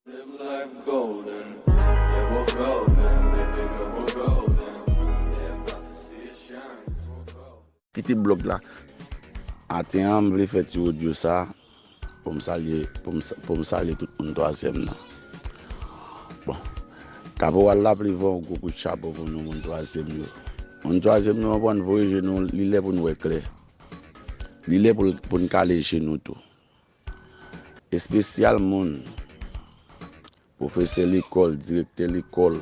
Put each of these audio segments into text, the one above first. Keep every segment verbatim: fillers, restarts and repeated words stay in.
Live life golden, yeah, we're golden, baby girl, we're golden. They're about to see us shine, 'cause we're golden. Kite blòg la. Maten an, m vle fè ti odyo sa pou m salye, pou m sa-, pou m salye tout moun twazyèm nan. Bon, Kaporal Lapli voye yon gwo kout chapo pou nou moun twazyèm yo. Moun twazyèm yo, ann pran voye je nou, li lè pou n wè klè. Li lè pou, pou n kale je nou tou. Espesyal moun, pwofesè lekòl, direktè lekòl,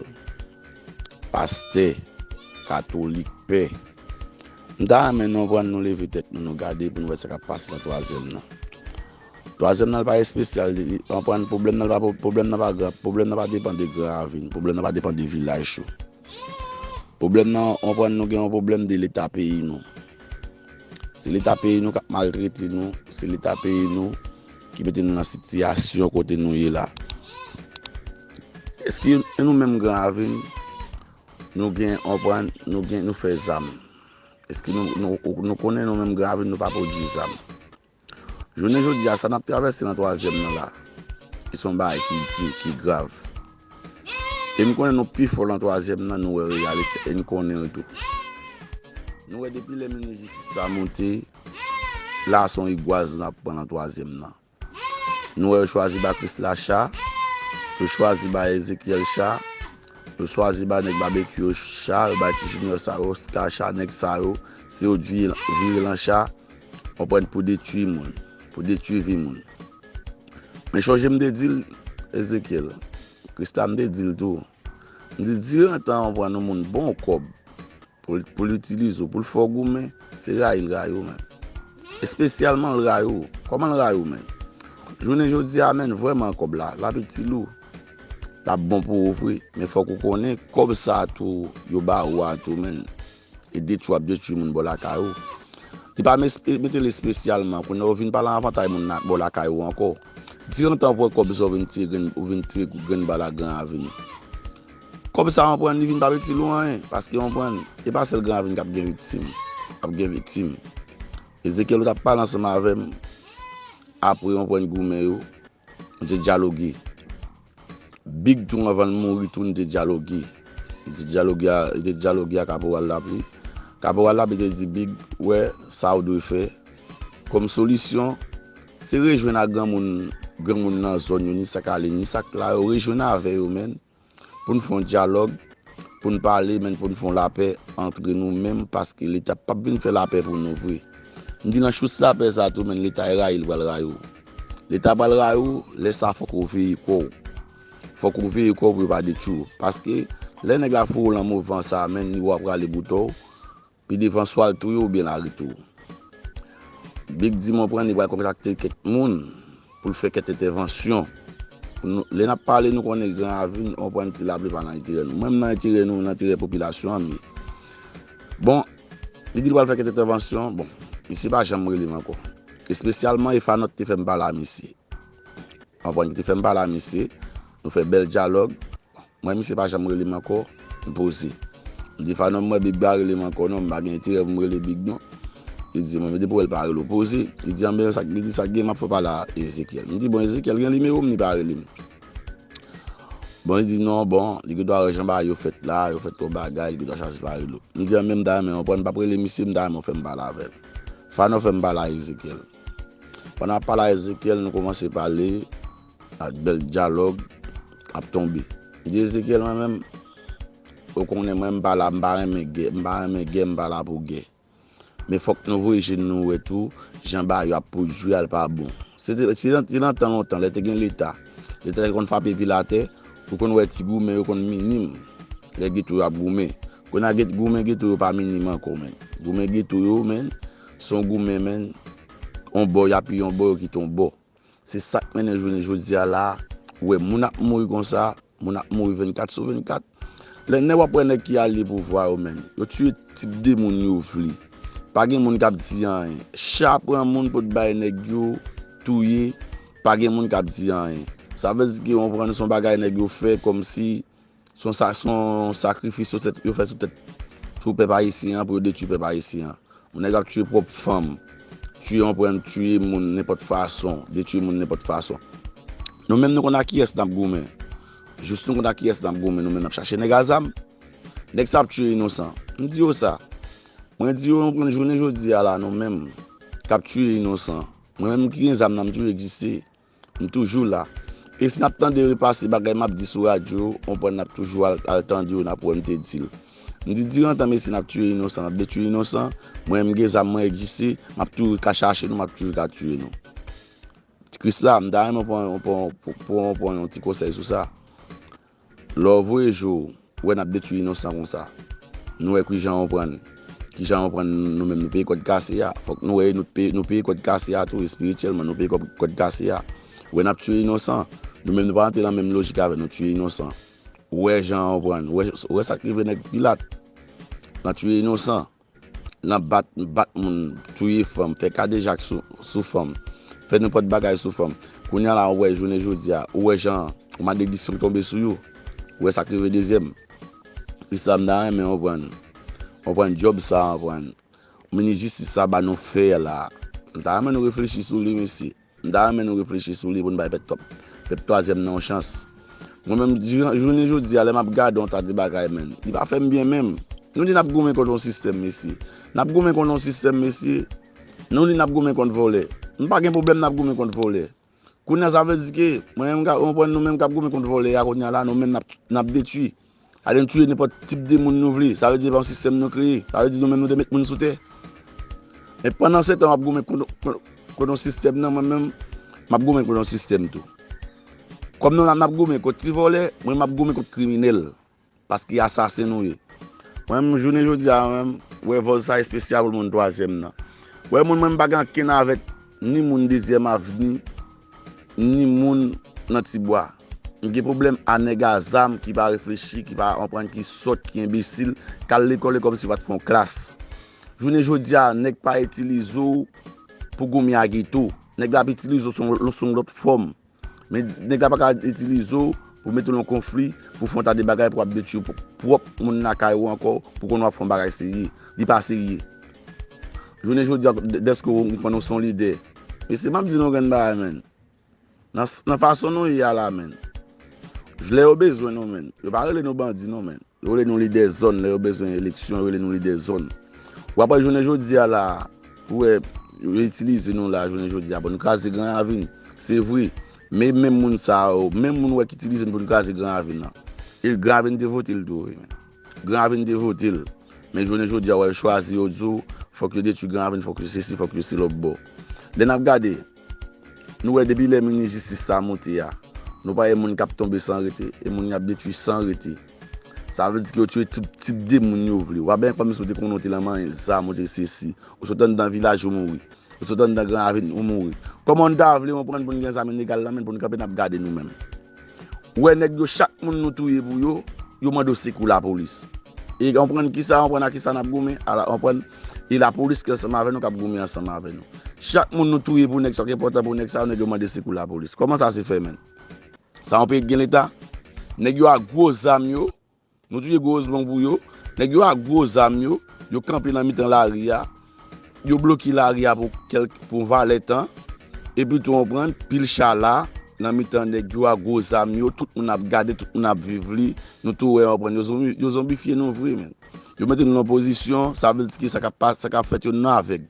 pastè, katolik, pè. M ta renmen nou pran nou leve tèt nou, nou gade pou nou wè sa k ap pase nan twazyèm nan. Twazyèm nan l pa espesyal, li, li, ann pran pwoblèm nan l pa, pwoblèm nan pa gran, pwoblèm nan pa depann de Gran Ravin, pwoblèm nan pa depann de vilaj yo. Pwoblèm nan, ann pran nou gen yon pwoblèm de leta peyi nou. Se leta peyi nou k ap maltrete nou, se leta peyi nou ki mete nou nan sitiyasyon kote nou ye la. Èske nou menm Gran Ravin, nou gen, ann pran, nou gen, nou fè zam? Èske nou, nou, nou konnen nou menm Gran Ravin, nou pa pwodui zam? Jounen jodi a, sa n ap travèse nan twazyèm nan la, e se yon bagay ki di, ki grav. E m konnen nou pi fò nan twazyèm nan, nou wè reyalite, e n konnen l tou. Nou wè depi lè minis jistis sa monte, la se yon rigwaz n ap pran nan twazyèm nan. Nou wè yo chwazi ba Krisla cha, yo chwazi ba Ezekyèl cha, yo chwazi ba nèg Babekyou yo cha, yo bay ti Junior sa yo, Oscar cha, nèg sa yo, se yo t vire, vire lan cha, ann pran pou detwi moun, pou detwi vi moun. Men chonje m te di l, Ezekyèl, Krisla m te di l tou. M di, diran tan ann pran yon moun bon kòb pou l, pou l itilize w, pou l fè w goumen, se rayi l rayi w, menn. Espesyalman l rayi w. Kòman l rayi w, menn? Jounen jodi a, menn, vrèman kòb la, l ap itil ou. L ap bon pou ou vre, men fòk ou konnen kòb sa a tou, yo ba ou a tou, menn. E detwi w ap detwi moun bò lakay ou. Li pa mes-, mete l espesyalman, kounye a ou vin pa lan avantay moun la, bò lakay ou ankò. Diran tan ou pran kòb sa ou vin tire grenn, ou vin tire grenn bal a Gran Ravin. Kòb sa ann pran, li vin pa itil ou anyen, paske ann pran, e pa sèl Gran Ravin k ap gen viktim, ap gen viktim. Ezekyèl ou t ap pale ansanm avè m, apre ann pran goumen yo, nou te dyaloge. Big tou anvan l mouri tou, nou te dyaloge. Li te dyaloge a, li te dyaloge a Kaporal Lapli. Kaporal Lapli te di Big, wè, sa ou dwe fè. Kòm solisyon, se rejwenn ak granmoun, granmoun nan zòn yo, ni sa k ale, ni sa k la yo, rejwenn avè yo, menn. Pou n fè yon dyalòg, pou n pale, menn, pou n fè yon lapè antre nou menm, paske Leta p ap vin fè lapè pou nou vre. M di nan chous lapè sa tou, menn, Leta e rayi l pral rayi w. Leta pral rayi w, lè sa fòk ou veye kò w. Fòk ou veye kò w pou yo pa detwi w. Paske lè nèg la foure w lan movan sa, menn, li wè w ap rale boutò w, pi devan swa l touye w oubyen l arete w. Big di m, ann pran, li pral kontakte kèk moun pou l fè kèk entèvansyon. Pou nou, lè n ap pale, nou konnen Gran Ravin, ann pran, Ti Lapli pa nan enterè nou. Mwen, m nan enterè nou, nan enterè popilasyon an, m ye. Bon, li di l pral fè kèk entèvansyon, bon, misye pa janm rele m ankò. Espesyalman, Efanòt te fè m pale a misye. Ann pran, li te fè m pale a misye, nou fè bèl dyalòg. Mwen, misye pa janm rele m ankò, m poze. M di, Fanò, m wè Big pa rele m ankò non, m pa gen enterè pou m rele Big non. Li di mwen, men depi w wè l pa rele w, poze. Li di, anben, sa k, li di, sa k gen, m ap fè w pale a Ezekyèl. M di, bon, Ezekyèl gen nimewo m, li pa rele m. Bon, li di, non, bon, li gen dwa wè jan bagay yo fèt la, yo fè twòp bagay, li gen dwa chwazi pa rele w. M di, anben, m ta renmen, ann pran, m p ap rele misye, m ta renmen w fè m pale avè l. Fanò fè m pale a Ezekyèl. Pandan m ap pale a Ezekyèl, nou kòmanse pale, ak bèl dyalòg ap tonbe. M di, Ezekyèl, mwen menm, ou konnen mwen, m pa la, m pa renmen gè, m pa renmen gè, m pa la pou gè. Men fòk nou voye je nou wè tou, jan bagay yo ap pwodui a, l pa bon. Se te, se nan, se nan tan lontan, lè te gen Leta. Leta te konn frape pil atè, ou konn wè ti goumen yo konn minim. Lè geto yo ap goumen. Kounye a, goumen geto yo pa minim ankò, menn. Goumen geto yo, menn, se yon goumen, menn, yon bò, y apiye yon bò, yo kite yon bò. Se sa k mennen jounen jodi a la, ou wè moun ap mouri konsa, moun ap mouri vennkat sou vennkat. Lè nèg w ap wè nèg ki ale pouvwa yo, menn, yo tiye tip de moun yo vle. Pa gen moun k ap di anyen. Cha pran moun pou t bay nèg yo touye, pa gen moun k ap di anyen. Sa vle di ke, w konprann, se yon bagay nèg yo fè kòmsi se yon sa, se yon sakrifis yo tèt, yo fè sou tèt, sou pèp ayisyen an pou yo detwi pèp ayisyen an. Yon nèg ap tiye pwòp fanm, tiye, yon pran, tiye moun nenpòt fason, detwi moun nenpòt fason. Nou menm nou konn ak kiyès n ap goumen. Jis nou konn ak kiyès n ap goumen, nou menm n ap chache nèg a zam. Nèg sa ap tiye inosan. M di yo sa. Mwen di yo, mwen pran jounen jodi a la, nou menm k ap tiye inosan. Mwen menm ki gen zam nan, m toujou egziste. M toujou la. E si n ap tande repase bagay m ap di sou radyo, w konprann n ap toujou al, al tande yo, n ap wè m te di l. M di, diran tan mesye n ap tiye inosan, n ap detwi inosan, mwen m gen zam, mwen egziste, m ap toujou ka chache nou, m ap toujou ka tiye nou. Krisla, m ta renmen w pran, w pran, w pran, w pran yon ti konsèy sou sa. Lè w voye je w, ou wè n ap detwi inosan konsa. Nou wè kijan w pran, kijan w pran nou menm nou peye kòd kase a. Fòk nou wè nou peye, nou peye kòd kase a tou, espirityèlman, nou peye kòd, kòd kase a. Ou wè n ap tiye inosan. Nou menm nou pa rantre nan menm lojik avè nou tiye inosan. Ou wè jan w pran, ou wè, ou wè sa k rive nèg Pilat. Nan tiye inosan. Nan bat, bat moun, touye fanm, fè kadejak sou, sou fanm, fè nenpòt bagay sou fanm. Kounye a la, ou wè, jounen jodi a, ou wè jan, ou malediksyon tonbe sou yo. Ou wè sa k rive dezyèm. Krisla, m ta renmen w pran, w pran djòb sa, w pran minis jistis sa ba nou fè la. M ta renmen nou reflechi sou li, mesye. M ta renmen nou reflechi sou li pou n bay pèp twòp, pèp twazyèm nan yon chans. Mwen menm, jounen jodi a, lè m ap gade yon ta de bagay, menm, li pa fè m byen menm. Nou di n ap goumen kont yon sistèm, mesye. N ap goumen kont yon sistèm, mesye. Nou di n ap goumen kont vòlè. M pa gen pwoblèm n ap goumen kont vòlè. Kounye a, sa vle di ke mwen menm, ka, w konprann, nou menm k ap goumen kont vòlè a, kounye a la, nou menm n ap, n ap detwi. Sa vle di n touye nenpòt tip de moun nou vle. Sa vle di se pa yon sistèm nou kreye. Sa vle di nou menm nou te met moun sou tè. Men pandan se tan w ap goumen kont, kont, kont yon sistèm nan, mwen menm, m ap goumen kont yon sistèm tou. Kòm nou la, n ap goumen kont ti vòlè, mwen m ap goumen kont kriminèl. Paske asasen nou ye. Mwen menm, jounen jodi a, mwen menm, wè vòz sa espesyal pou moun twazyèm nan. Wè moun mwen m pa gen ankenn avèk ni moun dezyèm avni, ni moun nan ti bwa. M gen pwoblèm a nèg a zam ki pa reflechi, ki pa konprann, ki sòt, ki enbesil, k al lekòl e kòmsi yo pa t fè yon klas. Jounen jodi a, nèg pa itilize w pou goumen a geto. Nèg la ap itilize w sou, sou yon lòt fòm. Men nèg la pa ka itilize w pou mete w nan konfli, pou fè yon ta de bagay, pou ap detwi pwòp moun lakay ou ankò, pou konnen w ap fè yon bagay serye. Li pa serye. Jounen jodi a, dèske w konn ou se yon lidè. Mesye, m ap di nou yon grenn bagay, menn. Nan, nan fason nou ye a la, menn. Lè yo bezwen nou, menn. Yo pa rele nou bandi, non, menn. Yo rele nou lidè zòn, lè yo bezwen eleksyon, yo rele nou lidè zòn. W ap wè jounen jodi a la, ou wè, yo itilize nou la, jounen jodi a, pou n kraze Gran Ravin. Se vre. Men menm moun sa yo, menm moun ou wè ki itilize nou pou n kraze Gran Ravin nan. E Gran Ravin te vote l tou, wi, menn. Gran Ravin te vote l. Men jounen jodi a, w wè, yo chwazi, yo di w, fòk yo detwi Gran Ravin, fòk yo sesi, fòk yo se lòtbò. Lè n ap gade, nou wè depi lè minis jistis sa monte a, nou pa wè moun k ap tonbe san rete, e moun y ap detwi san rete. Sa vle di ke yo tiye tout tip de moun yo vle. W ap byen kòmsi w te konnen w te lan manyen zam, w te sesi. Ou sot anndan vilaj ou mouri. Ou sot anndan Gran Ravin ou mouri. Kòman n ta vle w pran pou n gen zam ilegal lan menm pou n kanpe n ap gade nou menm? Ou wè nèg yo, chak moun nou touye pou yo, yo mande w sekou lapolis. E w konprann kisa, w konprann ak kisa n ap goumen? Ala, w konprann? E lapolis ki ansanm avè nou, k ap goumen ansanm avè nou. Chak moun nou touye pou nèg sa, ki enpòtan pou nèg sa, nèg yo mande sekou lapolis. Kòman sa se fè, menn? Sa yon peyi ki gen leta? Nèg yo ak gwo zam yo, nou touye gwo zbong pou yo. Nèg yo ak gwo zam yo, yo kanpe nan mitan lari a. Yo bloke lari a pou kèlk, pou valè tan. Epi tou, w konprann, pil cha la, nan mitan nèg yo ak gwo zam yo, tout moun ap gade, tout moun ap viv li. Nou tou wè, w konprann, yo zonbi, yo zonbifye nou vre, menn. Yo mete nou nan pozisyon, sa vle di ke sa k ap pa-, sa k ap fèt yo nan avèg.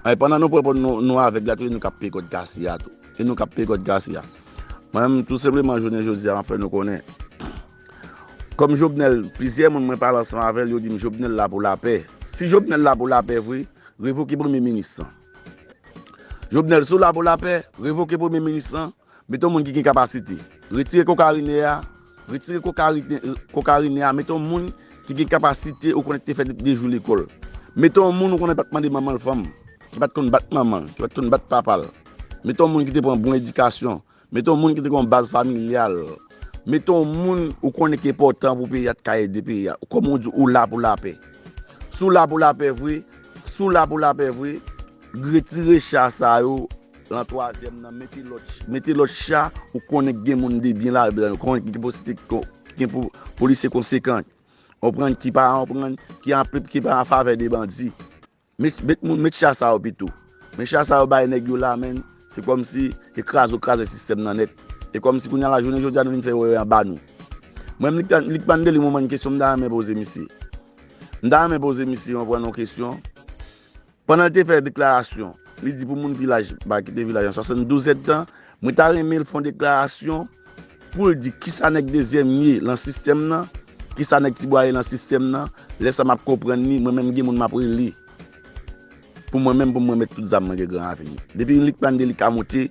E pandan nou pran pou nou, nou avèg la tou, e nou k ap peye kòd kase a tou. E nou k ap peye kòd kase a. Mwen menm, tou senpleman, jounen jodi a, m ap fè nou konnen. Kòm Jovenel, plizyè moun mwen pale ansanm avè l, yo di m Jovenel la pou lapè. Si Jovenel la pou lapè vre, revoke premye minis lan. Jovenel, si w la pou lapè, revoke premye minis lan, mete yon moun ki gen kapasite. Retire kokarinè a, retire kokarinè, kokarinè a, mete yon moun ki gen kapasite ou konnen ki te fè de, de jou lekòl. Mete yon moun ou konnen pa t mande manman l fanm, ki pa t konn bat manman l, ki pa t konn bat papa l. Mete yon moun ki te pran bon edikasyon. Mete yon moun ki te gen yon baz familyal. Mete yon moun ou konnen ki enpòtan pou peyi a, t ka ede peyi a. Kòm ou di, ou la pou lapè. Si w la pou lapè vre, si w la pou lapè vre, retire cha sa yo lan twazyèm nan, mete lòt, mete lòt cha ou konnen ki gen moun de byen ladan yo, konnen ki gen posite, ki gen po-, polisye konsekan, w konprann, ki pa, w konprann, ki an, ki pa an favè de bandi. Met, met moun, met cha sa yo pito. Men cha sa yo bay nèg yo la, menn, se kòmsi e kraze w kraze sistèm nan nèt. E kòmsi kounye a la, jounen jodi a, nou vin fè wè anba nou. Mwen menm, Lick Tan- Lick Mandelli, mwen, mwen, kesyon m ta renmen poze misye. M ta renmen poze misye, mwen, pran yon kesyon. Pandan l te fè deklarasyon, li di pou moun vilaj, ba kite vilaj an swasanndouz èdtan, mwen ta renmen l fè yon deklarasyon pou l di kisa nèg dezyèm ye lan sistèm nan, kisa nèg Tibwa ye lan sistèm nan. Lè sa m ap konprann li, mwen menm gen moun m ap rele. Pou mwen menm, pou mwen met tout zam mwen gen Gran Ravin. Depi Lick Mandelli ka monte,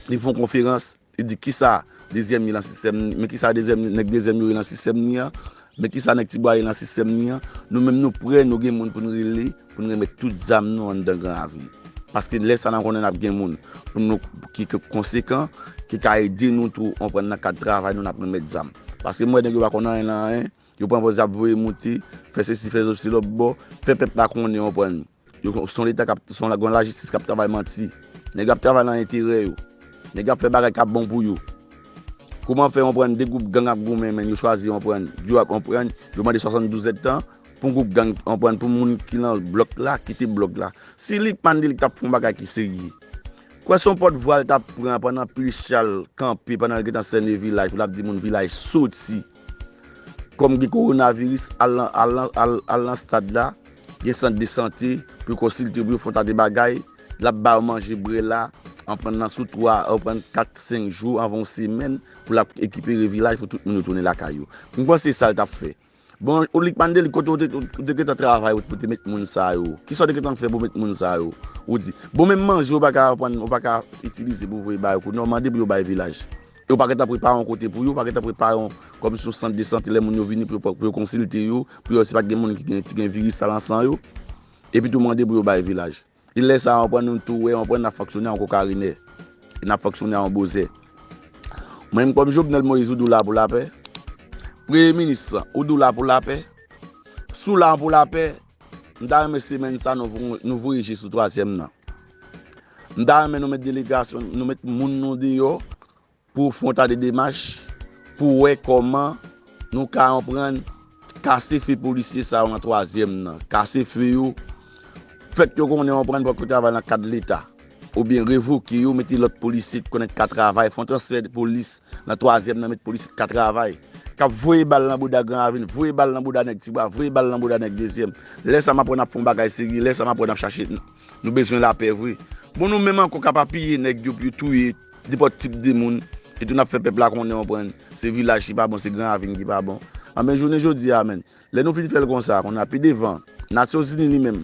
li fè yon konferans, li di kisa dezyèm ye lan sistèm, men kisa dezyèm, nèg dezyèm yo ye lan sistèm ni an, men kisa nèg Tibwa ye lan sistèm ni an. Nou menm nou prè, nou gen moun pou n rele, pou n remèt tout zam nou anndan Gran Ravin. Paske lè sa n a konnen n ap gen moun pou nou ki, ki konsekan, ki ka ede nou tou, w konprann, nan kad travay nou, n ap remèt zam. Paske m wè nèg yo pa konn anyen nan anyen, yo pran pòz y ap voye moute, fè sesi, fè sesi lòt bò, fè pèp la konnen, w konprann. Yo, se yon leta k ap, se yon la-, yon lajistis k ap travay manti. Nèg yo ap travay nan enterè yo. Nèg yo ap fè bagay k ap bon pou yo. Kouman fè, w konprann, de gwoup gang ap goumen, men yo chwazi, w konprann, yo ap, w konprann, yo mande swasanndouz èdtan pou gwoup gang, w konprann, pou moun ki lan blòk la kite blòk la. Si Lick Mandelli t ap fè yon bagay ki serye, kwè se yon pòtvwa l t ap pran pandan Pierre Charles kanpe, pandan l gentan sène vilaj, pou l ap di moun vilaj soti. Kòm gen kowonaviris, al nan, al nan, al, al nan stad la, gen sant de sante, pou yo konsilte, pou yo fè yon ta de bagay, l ap ba yo manje, bwè la, w konprann, nan sou twa, w konprann, kat, senk jou, anvan yon semèn, pou l ap ekipere vilaj, pou tout moun yo tounen lakay yo. M panse se sa l t ap fè. Bon, Lick Mandelli, kote w te, ou te gentan travay, ou te met moun sa yo? Kisa w te gentan fè pou met moun sa yo? Ou di, bon, menm manje, ou pa ka pran, ou pa ka itilize pou voye ba yo, kou non, mande pou yo bay vilaj. E w pa gentan prepare yon kote pou yo, w pa gentan prepare yon, kòmsi yon sant de sante, lè moun yo vini pou yo, pou yo konsilte yo, pou yo wè si pa t gen moun ki gen, ki gen viris sa lan san yo, epi tou mande pou yo bay vilaj. E lè sa a, w konprann, nou tou wè, w konprann, n ap fonksyone a yon kokarinè, e n ap fonksyone a yon bozè. Mwen menm, kòm Jovenel Moïse, ou di w la pou lapè, premye minis, ou di w la pou lapè, si w la pou lapè, m ta renmen semèn sa, nou vo-, nou voye je sou twazyèm nan. M ta renmen nou met delegasyon, nou met moun nou deyò, pou fè yon ta de demach, pou wè kòman nou ka, w konprann, kase fe polisye sa yo nan twazyèm nan. Kase fe yo, fèt yo konnen, w konprann, poko travay nan kad leta. Oubyen revoke yo, mete lòt polisye ki konnen ka travay, fè yon transfè de polis nan twazyèm nan, met polisye ki ka travay. K ap voye bal nan bouda Gran Ravin, voye bal nan bouda nèg Tibwa, voye bal nan bouda nèg dezyèm. Lè sa m ap wè n ap fè yon bagay serye, lè sa m ap wè n ap chache, nou bezwen lapè vre. Bon, nou menm ankò k ap apiye nèg yo pou yo touye nenpòt tip de moun, e tou n ap fè pèp la konnen, w konprann, se vilaj ki pa bon, se Gran Ravin ki pa bon. Anben, jounen jodi a, menn, lè nou fin fè l konsa, kounye a pi devan, Nasyonzini li menm,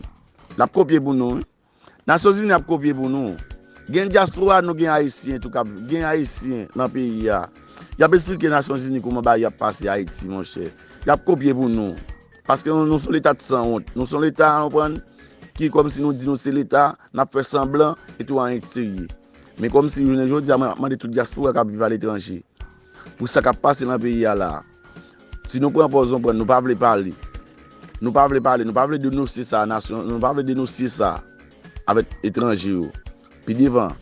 l ap kopye pou nou, wi. Nasyonzini ap kopye pou nou. Gen dyaspora, nou gen Ayisyen tou k ap, gen Ayisyen nan peyi a. Y ap esplike Nasyonzini kouman bagay yo ap pase Ayiti, monchè. Y ap kopye pou nou. Paske nou, nou se yon leta de sanwont. Nou se yon leta, w konprann, ki kòmsi nou di nou se leta, n ap fè sanblan, e tou anyen ki serye. Men kòmsi jounen jodi a, mwen ap mande tout dyaspora k ap viv aletranje, pou sa k ap pase nan peyi a la a. Si nou pran pòz, w konprann, nou pa vle pale. Nou pa vle pale, nou pa vle denosye sa, nasyon, nou pa vle denosye sa avèk etranje yo. Pi devan,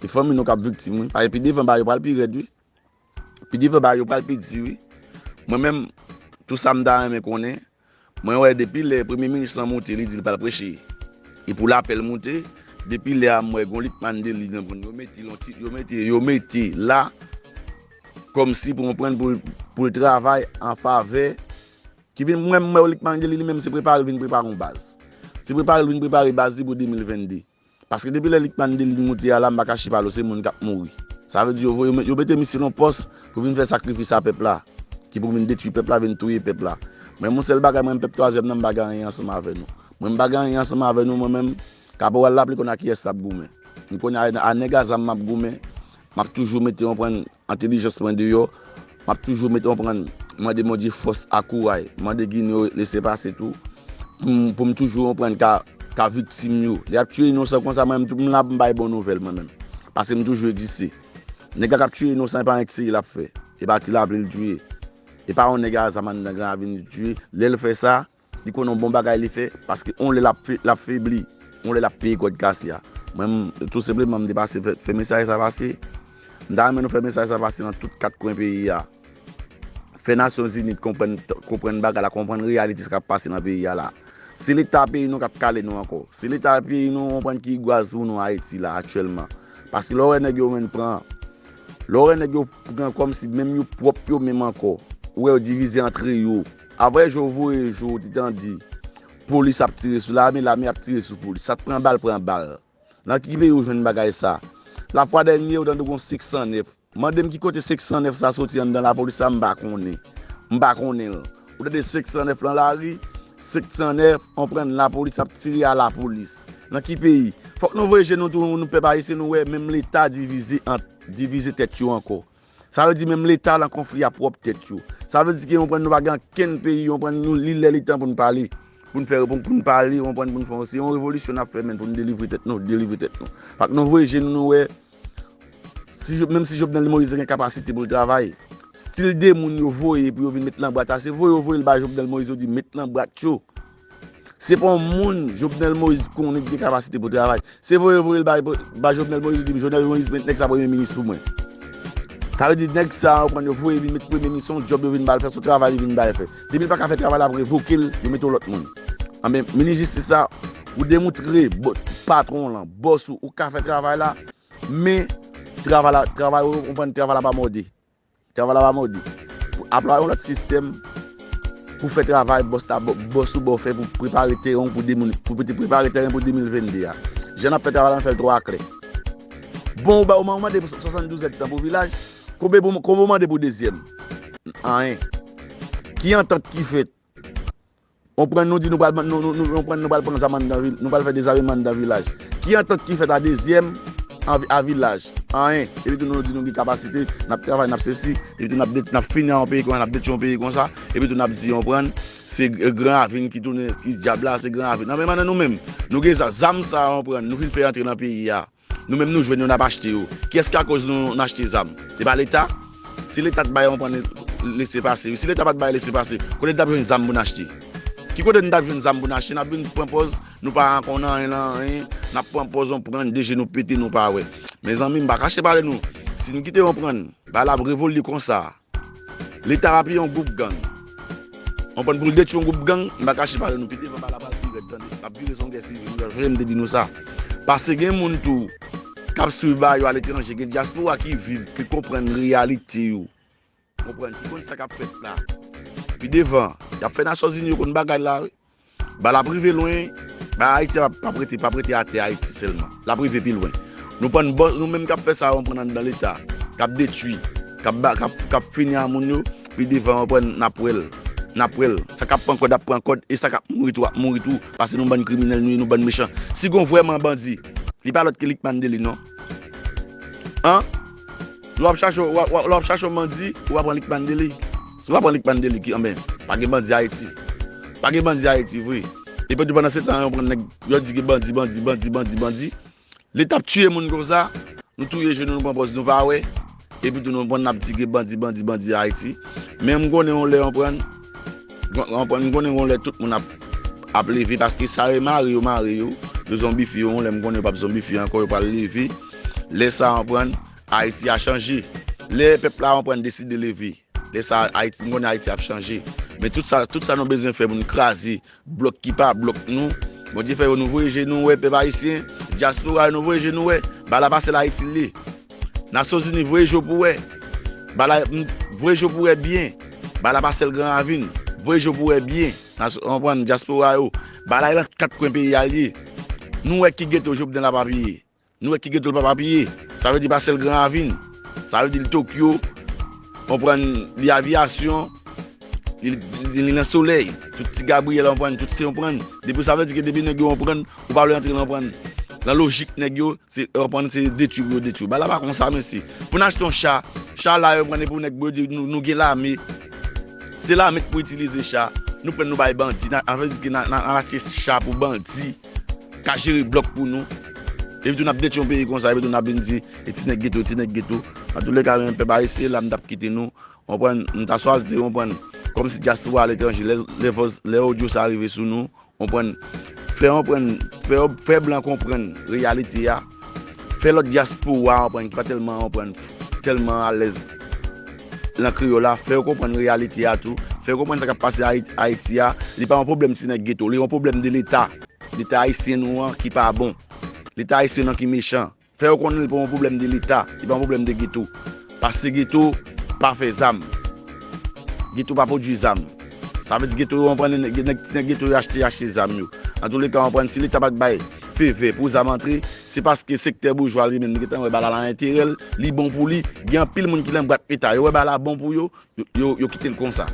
e fanmi nou k ap viktim, wi. Paske pi devan, bagay yo pral pi rèd, wi. Pi devan, bagay yo pral pi di, wi. Mwen menm, tou sa m ta renmen konnen, mwen wè depi lè premye minis lan moute, li di l pral preche. E pou lapè l moute, depi lè a m wè gon Lick Mandelli nan moun, yo mete l yon ti, yo mete, yo mete la, kòmsi pou konprann pou, pou l travay an favè, ki vin, mwen, m wè Lick Mandelli li menm se prepare l vin prepare yon baz. Se prepare l vin prepare baz li pou de mil vennde. Paske depi lè Lick Mandelli moute a la, m pa kache pa l, se moun k ap mouri. Sa vle di yo voye, yo mete misye nan pòs pou vin fè sakrifis a pèp la, ki pou vin detwi pèp la, vin touye pèp la. Mwen, yon sèl bagay, mwen, pèp twazyèm nan, m pa gen anyen ansanm avè nou. Mwen, m pa gen anyen ansanm avè nou, mwen menm, kaporal la, pral konnen a kiyès l ap goumen. M konnen a, a nèg a zam m ap goumen, m ap toujou mete, w konprann, entèlijans mwen deyò. M ap toujou mete, w konprann, mande Bondye fòs ak kouray. Mande Ginen yo lese pase tou. Pou m, pou m toujou, w konprann, ka, ka viktim yo. Lè y ap tiye inosan konsa, mwen menm, tou m la pou m bay bon nouvèl, mwen menm. Paske m toujou egziste. Nèg la k ap tiye inosan, e pa yon tiye l ap fè. E pa ti la vle l tiye. E pa yon nèg a zam anndan Gran Ravin li tiye. Lè l fè sa, li konnen yon bon bagay li fè, paske yon lè l ap fe-, l ap febli, yon lè l ap peye kòd kase a. Mwen, m, tou senpleman, m te pase fè, fè mesaj sa pase. M ta renmen nou fè mesaj sa pase nan tout kat kwen peyi a. Fè Nasyonzini konprann, konprann bagay la, konprann reyalite sa k ap pase nan peyi a la. Se Leta peyi nou k ap kale nou ankò. Se Leta peyi nou, w konprann, ki gwaz pou nou Ayiti la aktyèlman. Paske lè w wè nèg yo menm pran Lè w wè nèg yo pran kòmsi menm yo pwòp yo menm ankò. Ou wè yo divize antre yo. Avè jou voye jou ou te tande polis ap tire sou lame, lame ap tire sou polis. Sa t pran bal, pran bal. Nan ki peyi ou jwenn bagay sa? Lafwa dènye, ou tande gon senk san nèf. Mande m ki kote senk san nèf sa soti anndan lapolis la, m pa konnen. M pa konnen l. Ou tande senk san nèf lan lari, senk san nèf, ou konprann, lapolis ap tire a lapolis. Nan ki peyi? Fòk nou voye je nou tou, nou pèp ayisyen, nou wè menm Leta divize ant, divize tèt yo ankò. Sa vle di menm Leta lan konfli a pwòp tèt yo. Sa vle di ke, ou konprann, nou pa gen ankenn peyi, ou konprann, nou li lè li tan pou n pale. Pou n fè, pou, pou n pale, ou konprann, pou n fè, se yon revolisyon n ap fè, men pou n delivre tèt nou, delivre tèt nou. Fòk nou voye je nou, nou wè, si, Jo- menm si Jovenel Moïse gen kapasite pou l travay, stil de moun yo voye pou yo vin met lan bwat la, se voye yo voye l bay Jovenel Moïse, yo di met lan bwat yo. Se pa yon moun Jovenel Moïse konnen ki gen kapasite pou travay. Se voye voye l bay, bay Jovenel Moïse, yo di Jovenel Moïse, met nèg sa premye minis pou mwen. Sa vle di nèg sa, ou konprann, yo voye vin met premye minis, se yon djòb yo vin ba l fè, se yon travay li vin ba l fè. Depi l pa ka fè travay la, ap revoke l, yo mete yon lòt moun. Anben, minis jistis la, ou demontre bo- patwon lan, bòs ou, ou ka fè travay la, men travay la, travay ou, ou konprann, travay la pa mòde. Travay la pa mòde. Pou aplwa yon lòt sistèm pou fè travay bòs la, bò- bòs ou ba w fè pou prepare teren pou de moun, pou te prepare teren pou de mil vennde a. Jan n ap fè travay la, n fè l twò aklè. Bon, ou ba ou mande pou swasanndouz èdtan pou vilaj, konbe pou, konbe ou mande pou dezyèm? Anyen. Ki antant ki fèt? Ou konprann, nou di nou pral, nou, nou, nou, ou konprann, nou pral pran zam anndan vil, nou pral fè dezameman anndan vilaj. Ki antant ki fèt a dezyèm an vi- a vilaj? Anyen. Epi tou nou di nou gen kapasite, n ap travay, n ap sesi, epi tou n ap de- n ap fini a yon peyi konsa, n ap detwi yon peyi konsa, epi tou n ap di, ou konprann, se Gran Ravin ki tounen, ki dyab la, se Gran Ravin. Nan menm nan nou menm, nou gen zam, zam sa, ou konprann, nou vin fè antre nan peyi a. Nou menm nou jwenn yo, n ap achte yo. Kiyès ki akoz nou, n achte zam? Se pa Leta? Si Leta t bay, ou konprann, lese pase, wi. Si Leta pa t bay lese pase, kote n t ap jwenn zam pou n achte? Ki kote n t ap jwenn zam pou n achte? N ap vin pran pòz, nou pa konn anyen nan anyen, n ap pran pòz, ou konprann, de je nou pete, nou pa wè. Mezanmi, m pa kache pale nou. Si n kite, ou konprann, bagay la ap revolye konsa. Leta va peye yon gwoup gang. Ou konprann, pou l detwi yon gwoup gang, m pa kache pale nou, pi devan bagay la pral pi rèd, tande. L ap vire se yon gè sivil, wi, jan m te di nou sa. Paske gen moun tou k ap swiv bagay yo aletranje, gen dyaspora ki viv, ki konprann reyalite yo. Konprann, ki konn sa k ap fèt la. Pi devan, y ap fè Nasyonzini yo konn bagay la, wi. Bagay la ap rive lwen, bagay Ayiti a p ap rete, p ap rete atè Ayiti sèlman. L ap rive pi lwen. Nou pran bò, nou menm k ap fè sa, ou konprann, anndan Leta, k ap detwi, k ap ba- k ap, k ap fini a moun yo, pi devan, ou konprann, n ap wè l. N ap wè l. Sa k ap pran kòd ap pran kòd, e sa k ap mouri tou ap mouri tou, paske nou bann kriminèl nou ye, nou bann mechan. Si gon vrèman bandi, li pa lòt ke Lickman Dely, non. An? Lè w ap chache, w ap, w ap, lè w ap chache yon bandi, ou pa pran Lickman Dely. Si w pa pran Lickman Dely, ki, anben, pa gen bandi Ayiti. Pa gen bandi Ayiti vre. Epi tou pandan se tan, yo pran nèg, yo di gen bandi, bandi, bandi, bandi, bandi. Leta ap tiye moun konsa, nou touye je nou, nou pran pòz nou pa wè. Epi tou nou pran, n ap di gen bandi, bandi, bandi Ayiti. Men m konnen yon lè, yon pran, yon pran, m konnen yon lè tout moun ap, ap leve, paske sa yo mare yo, mare yo, yo zonbifye yo, yon lè m konnen yo p ap zonbifye ankò, yo pral leve. Lè sa, yon pran, Ayiti a chanje. Lè pèp la, yon pran, deside leve. Lè sa, Ayiti, m konnen Ayiti ap chanje. Men tout sa, tout sa nou bezwen fè pou n kraze blòk ki pa blòk nou. Bondye fè yo, nou voye je nou wè, pèp ayisyen, dyaspora yo, nou voye je nou wè. Bagay la pa sèl Ayiti l ye. Nasyonzini, voye je w pou wè. Bagay la, m, voye je w pou wè byen. Bagay la pa sèl Gran Ravin. Voye je w pou wè byen. Nasyon, konprann, dyaspora yo. Bagay la, lan kat kwen peyi a l ye. Nou wè ki geto Jovenel ap apiye. Nou wè ki geto l p ap apiye. Sa vle di pa sèl Gran Ravin. Sa vle di l Tokyo. Konprann, li Aviyasyon. Li, li, li nan Solèy. Tout Ti Gabriyèl, konprann, tout se, konprann. Depi sa vle di ke depi nèg yo, konprann, ou pa vle antre nan, konprann, nan lojik nèg yo, se, konprann, se detwi pou yo detwi. Bagay la pa konsa, mesye. Pou n achte yon cha, cha la, yo pran pou nèg, yo di nou, nou gen lame. Se lame k pou itilize cha. Nou pran, nou bay bandi. N a, sa vle di ke n a, n a, n a achte cha pou bandi ka jere blòk pou nou. Epi tou n ap detwi yon peyi konsa, epi tou n ap vin di, e ti nèg geto, ti nèg geto. Antouleka, men pèp ayisyen, la m t ap kite nou. Konprann, m ta swal te konprann. Kòmsi dyaspora aletranje, lè, lè vòz, lè odyo sa rive sou nou, konprann, fè konprann, fè, fè blan konprann reyalite a. Fè lòt dyaspora, konprann, ki pa tèlman, konprann, tèlman alèz lan kreyòl la, fè yo konprann reyalite a tou. Fè yo konprann sa k ap pase Ayi-, Ayiti a. Li pa yon pwoblèm ti nèg geto, li yon pwoblèm de Leta. Leta ayisyen nou an ki pa bon. Leta ayisyen nou an ki mechan. Fè yo konnen li pa yon pwoblèm de Leta, li pa yon pwoblèm de geto. Paske geto pa fè zam. Geto pa pwodui zam. Sa vle di geto yo, konprann, nèg, nèg, ti nèg geto yo achte, achte zam yo. Antouleka, konprann, si Leta pa t bay fevè pou zam antre, se paske sektè boujwa li menm, li gentan wè bagay la nan enterè l, li bon pou li. Gen anpil moun ki nan bwat Leta, yo wè bagay la bon pou yo, yo, yo, yo kite l konsa.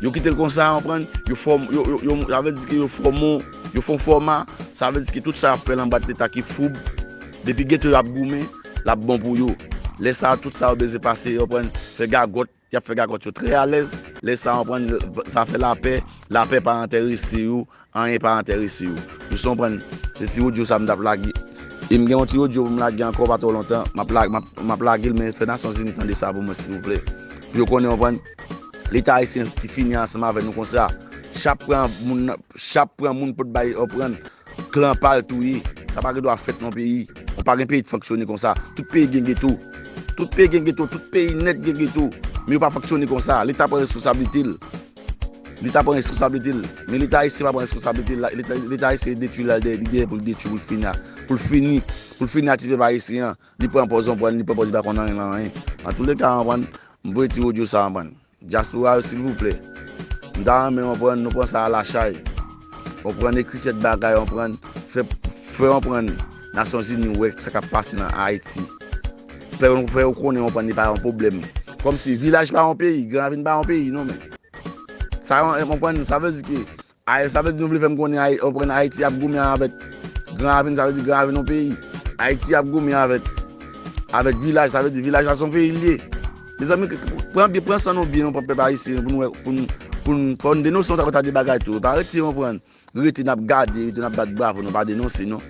Yo kite l konsa, konprann, yo fòm, yo, yo, yo, sa vle di ke yo fòm, yo fè yon fòma, sa vle di ke tout sa y ap fè nan bwat Leta ki foub, depi geto y ap goumen, l ap bon pou yo. Lè sa a, tout sa yo bezwen pase, yo pran, fè gagòt, y ap fè gagòt yo trè alèz. Lè sa a, konprann, sa fè lapè, lapè pa enterese yo, anyen pa enterese yo. Jis konprann, se ti odyo sa m t ap lage. E m gen yon ti odyo pou m lage ankò pa twò lontan. M ap la-, m ap, m ap lage l, men fè Nasyonzini tande sa pou mwen, silvouplè. Pou yo konnen, konprann, Leta ayisyen ki fini ansanm avè nou konsa. Chak pran moun, chak pran moun pot bay, konprann, klan pa l touye. Sa pa gen dwa fèt nan peyi. Ou pa gen peyi ki fonksyone konsa. Tout peyi gen geto. Tout peyi gen geto. Tout peyi nèt gen geto. Men yo pa fonksyone konsa. Leta pran responsablite l. Leta pran responsablite l. Men Leta ayisyen pa pran responsablite l. Leta, Leta ayisyen detwi l al dèyè, li dèyè pou l detwi, pou l fini a, pou l fini, pou l fini a ti pèp ayisyen an. Li pran pòz, konprann, li pran pòz, li pa konn anyen nan anyen. Antouleka, konprann, m voye ti odyo sa, konprann. Dyaspora yo, silvouplè. M ta renmen, konprann, nou pran sa alachay. Konprann, ekri kèk bagay, konprann, fè, fè, konprann, Nasyonzini wè sa k ap pase nan Ayiti. Fè, fè yo konnen, konprann, li pa yon pwoblèm. Kòmsi vilaj pa yon peyi, Gran Ravin pa yon peyi, non, men. Sa, konprann, sa vle di ke Ay-, sa vle di nou vle fè m konnen Ay-, konprann, Ayiti ap goumen avèk Gran Ravin, sa vle di Gran Ravin yon peyi. Ayiti ap goumen avèk, avèk vilaj, sa vle di vilaj la se yon peyi l ye. Mezanmi, k-, k-, pran byen, pran san nou byen, nou pran pèp ayisyen, pou nou wè, pou nou, pou nou, fò nou denonse yon ta, ta de bagay tou. Pa rete, konprann, rete n ap gade, rete n ap bat bravo, nou pa denonse, non.